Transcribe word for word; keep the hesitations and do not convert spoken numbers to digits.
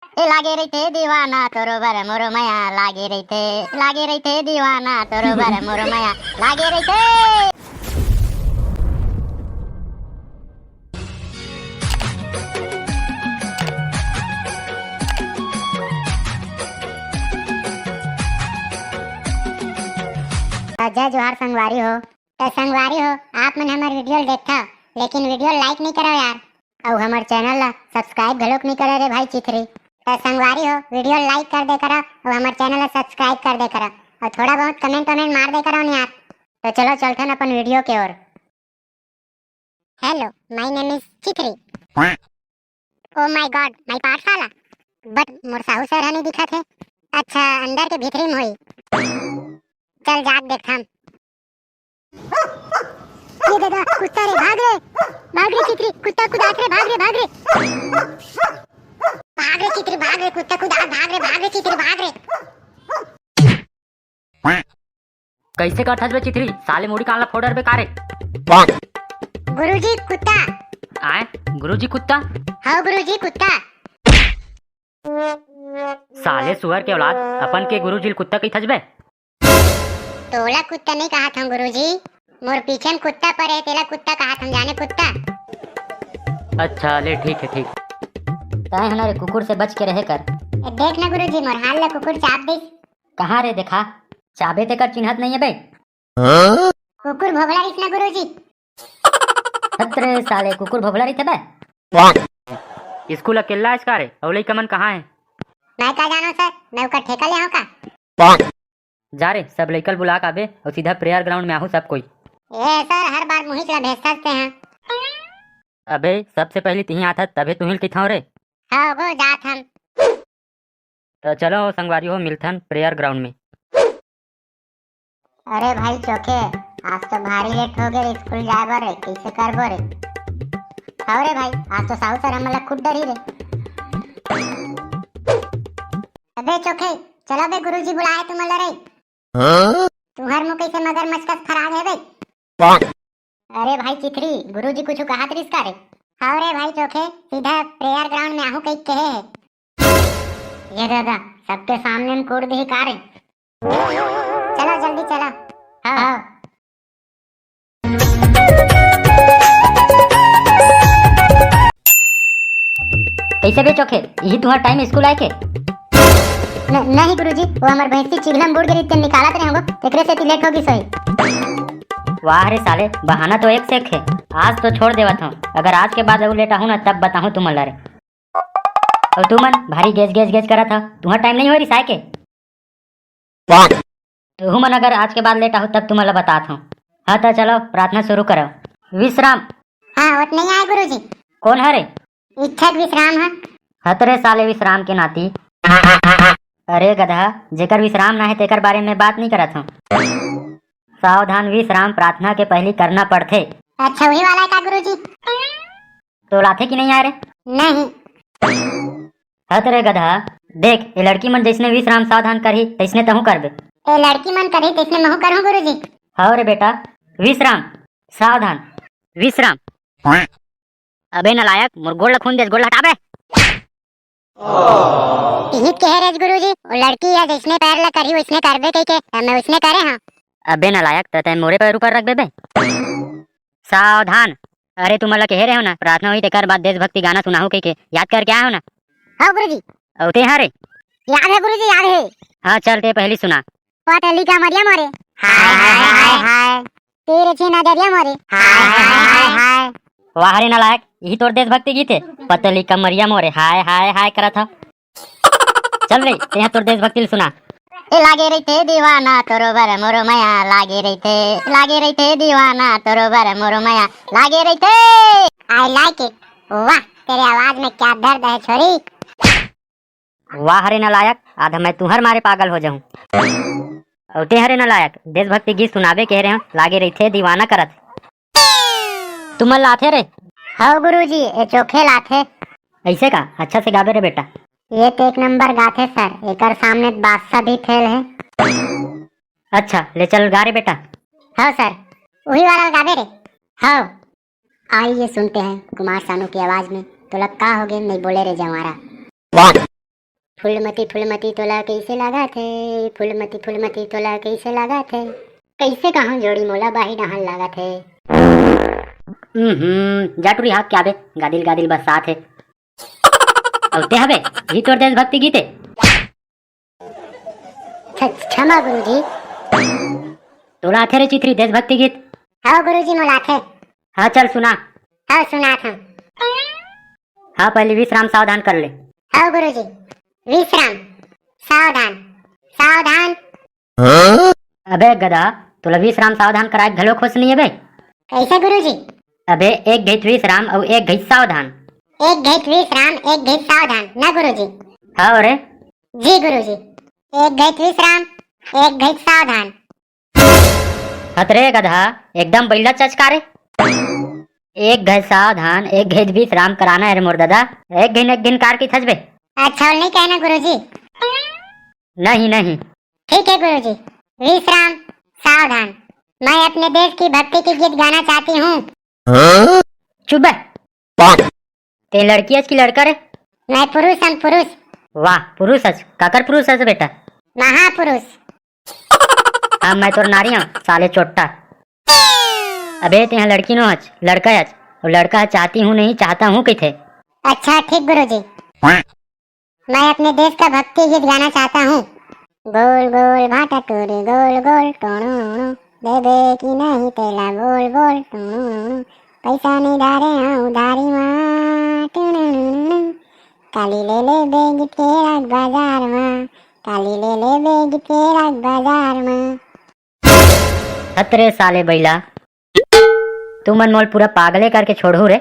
ए लागे रहिथे दीवाना तोरो बर मोरो मया, लागे रहिथे, लागे रहिथे दीवाना तोरो बर मोरो मया, लागे रहिथे। जय जोहार संगवारी हो। तो संगवारी हो, आप मन हमर वीडियो ल देखथव, लेकिन वीडियो ल like नहीं करव यार, अउ हमर चैनल ला सब्सक्राइब घलोक नहीं करे रे भाई चिथरी। तो संगवारी हो, वीडियो ल like कर दे करा अउ हमर चैनल ला सब्सक्राइब कर दे करा अउ थोड़ा बहुत कमेंट वमेंट मार दे करा यार। तो चलो चलथन अपन वीडियो के ओर। Hello, my name is चिथरी। Oh my God, my पाठशाला। But मोर साहू सर ह नहीं दिखत हे। अच्छा, अंदर के भीतरी में होई। चल जात देखथन। ये दादा, कुत्ता रे, भाग रे, भाग रे चिथरी, कुत्ता कुदात रे, भाग रे, भाग रे, भाग रे चिथरी, भाग रे, कुत्ता कुदात, भाग रे, भाग रे चिथरी, भाग रे। कैसे करथस बे चिथरी, साले मुड़ी कान ला फोड़ डरबे का रे? गुरुजी कुत्ता। आय, गुरुजी कुत्ता? हाँ गुरुजी कुत्ता। साले सुअर के औलाद, अपन के गुरुजी ल कुत्ता कहिथस बे? तोला कुत्ता नहीं कहा था गुरुजी, मोर पीछे में कुत्ता परे हे, तेला कुत्ता कहा था, जाने कुत्ता। अच्छा ले, ठीक है, ठीक। तय हना रे कुकुर से बच के रहे कर। ए, देख ना गुरुजी, मोर हाल ला कुकुर चाब दिस। कहाँ रे देखा, चाबे तेकर चिन्हत नहीं है बे। कुकुर भोभला रिस ना गुरुजी। हत रे साले, कुकुर भोभला रहिथे बे। स्कूल अकेल्ला आज का रे? अउ लइका मन कहाँ हे? मैं का जानो सर, मैं ओकर ठेका ले हूँ का? जा रे, सब लइका ल बुला के आबे अउ सीधा प्रेयर ग्राउंड में आहू सब कोई। ए सर, हर बार मुहिच ला भेजथस तेहा। अबे, सबसे पहली तिही आथस, तभे तुही ल कहिथंव रे। हाँ गो, जात हन। तो चलो संगवारी हो, मिलथन प्रेयर ग्राउंड में। अरे भाई चोखे, आज तो भारी लेट हो गए स्कूल जाए बर रे, कैसे करबो रे? हाँ रे भाई, आज तो साहू सर हमला खुद डरी रे। अबे चोखे, चलो बे, गुरुजी बुलाए तुमला रे। हाँ? तुहर मुंह कैसे मगरमच्छ कस फराग है बे? अरे भाई चिथरी, गुरुजी कुछ कहत रिस का रे? हाँ रे भाई चोखे, सीधा प्रेयर ग्राउंड में आहू कही कहे है। ये दादा, सबके सामने में कूट दी का रे? चलो जल्दी चलो। हाँ। कैसे बे चोखे, यही तुम्हारा टाइम स्कूल आए के? न-, नहीं गुरुजी, वो हमार भैंसी चिघलम बूड़ गई, तेन निकालत रहे होंगे, एकरे से लेट होगी सोई। वाह रे साले, बहाना तो एक से एक है। आज तो छोड़ देवत हूँ, अगर आज के बाद अउ लेट आहू ना तब बताहूँ तुमन ला रे। अउ तुमन भारी गेज गेज गेज करत हव, तुम्हार टाइम नहीं हो रिसाए के? तुहू मन अगर आज के बाद लेट आहू तब तुमन ला बतात हूँ। हाँ तो चलो प्रार्थना शुरू करो। विश्राम। हाँ, वो तो नहीं आए गुरुजी। कौन हरे? इच्छक विश्राम है। हतरे साले विश्राम के नाती। अरे गधा, जेकर विश्राम ना है तेकर बारे में बात नहीं करत हूँ। सावधान, विश्राम प्रार्थना के पहली करना पड़थे। अच्छा, वही वाला है का गुरुजी? तो लाथे कि नहीं आए रे? नहीं। हत रे गधा, देख, ये लड़की मन जैसने विश्राम सावधान करही, तैसने तहूँ करबे। ए लड़की मन करही, तैसने महूँ करहूँ गुरुजी। हव रे बेटा, विश्राम, सावधान, विश्राम। अबे नालायक, मोर गोड़ ला खून देस, गोड़ ला हटाबे। इही कहे रेज गुरुजी, वो लड़की या जैसने पैर ला करही, वैसने करबे कहिके, त मैं वैसने करे हाँ। अबे नालायक, त तैं मोरे पैर ऊपर रख बे बे। सावधान। अरे तुमन ला कहे रहे हो ना, प्रार्थना होही तेकर बाद देशभक्ति गाना सुनाहू कहिके, याद करके आए हो ना? हाँ गुरुजी। अउ ते हाँ रे? याद है गुरुजी, याद है। हाँ चल, ते पहली सुना। पतली कमरिया मोरे, हाय, हाय, हाय, हाय। तेरे छे नजरिया मोरे, हाय, हाय, हाय, हाय। वाह रे नालायक, यही तोर देशभक्ति गीत है। पतली कमरिया मोरे, हाय, हाय, हाय करत हव। चल रे, तेहा तोर देशभक्ति ल सुना। ए लागे रहिथे दीवाना तोरो बर मोरो मया, लागे रहिथे, लागे रहिथे दीवाना तोरो बर मोरो मया, लागे रहिथे। I like it। वाह, तेरे आवाज में क्या दर्द है छोरी। वाह रे नालायक, आधा मैं तुहर मारे पागल हो जाहूँ। अउ ते हरे नालायक, देशभक्ति गीत सुनाबे कहे रहे हो, लागे रहिथे दीवाना करत। तुमन लाथे रे? हव गुरुजी, ए चोखे लाथे। ऐसे का? अच्छा से गाबे रे बेटा। ये तो एक नंबर गाथे सर, एकर सामने बादशाह भी फेल है। अच्छा, ले चल गा रे बेटा। हव सर, वही वाला गाबे रे। हव। आइए सुनते हैं कुमार सानू की आवाज में, तोला का होगे नहीं बोले रे जवारा। फूलमती फूलमती तोला कइसे लागत हे? फूलमती फूलमती तोला कइसे लागत हे? कइसे कहूँ जोड़ी मोला बाही डहन लागत हे। हम्म, जा टुरी हाथ के आबे, गादिल गादिल बरसात हे। अउ ते हबे, ही तोर देशभक्ति गीत हे। क्ष-, क्षमा गुरुजी। तोला आथे रे चिथरी देशभक्ति गीत? हव गुरुजी, मोला आथे। हाँ, चल सुना। हव, सुनात हँव। हाँ, पहली विश्राम सावधान कर ले। हव गुरुजी, विश्राम सावधान, सावधान। अबे गधा, तोला विश्राम सावधान कराए घलो होश नहीं अबे। कइसे गुरुजी? अबे एक घइत विश्राम अउ एक घइत सावधान। एक घइत विश्राम, एक घइत सावधान, ना गुरुजी? हाँ रे। जी गुरुजी, एक घइत विश्राम, एक घइत सावधान। हत रे गधा, एकदम बइला चचका रे। एक घइत सावधान, एक घइत विश्राम कराना हे रे मोर ददा। एक घिन एक घिन कार की थचबे। अच्छा, अउ नहीं कहना गुरुजी? नहीं, नहीं। ठीक है गुरुजी, विश्राम सावधान। मैं अपने देश की भक्ति की गीत गाना चाहती हूँ। चुप बे। ते लड़की अस कि लड़का रे? मैं पुरुष हँव, पुरुष। वाह, पुरुष अस। काकर पुरुष अस बेटा? महापुरुष। हाँ, मैं तोर नारी हँव, साले चोट्टा। अबे, तेहा लड़की नो हच, लड़का हच। अउ लड़का ह चाहती हूँ नहीं, चाहता हूँ कहिथे। अच्छा, ठीक गुरुजी। मैं अपने देश का भक्ति गीत गाना चाहता हूँ। गोल गोल भाटा टोरी गोल गोल टोणो, देबे कि नहीं तेला बोल बोल टोणो, पैसा नहीं धारे हँव उधारी मा टोणो, काली ले लेबे गीत के राग बाजार मा, काली ले लेबे गीत के राग बाजार मा। हत रे साले बइला, तुमन मोल पूरा पागले करके छोड़हू रे।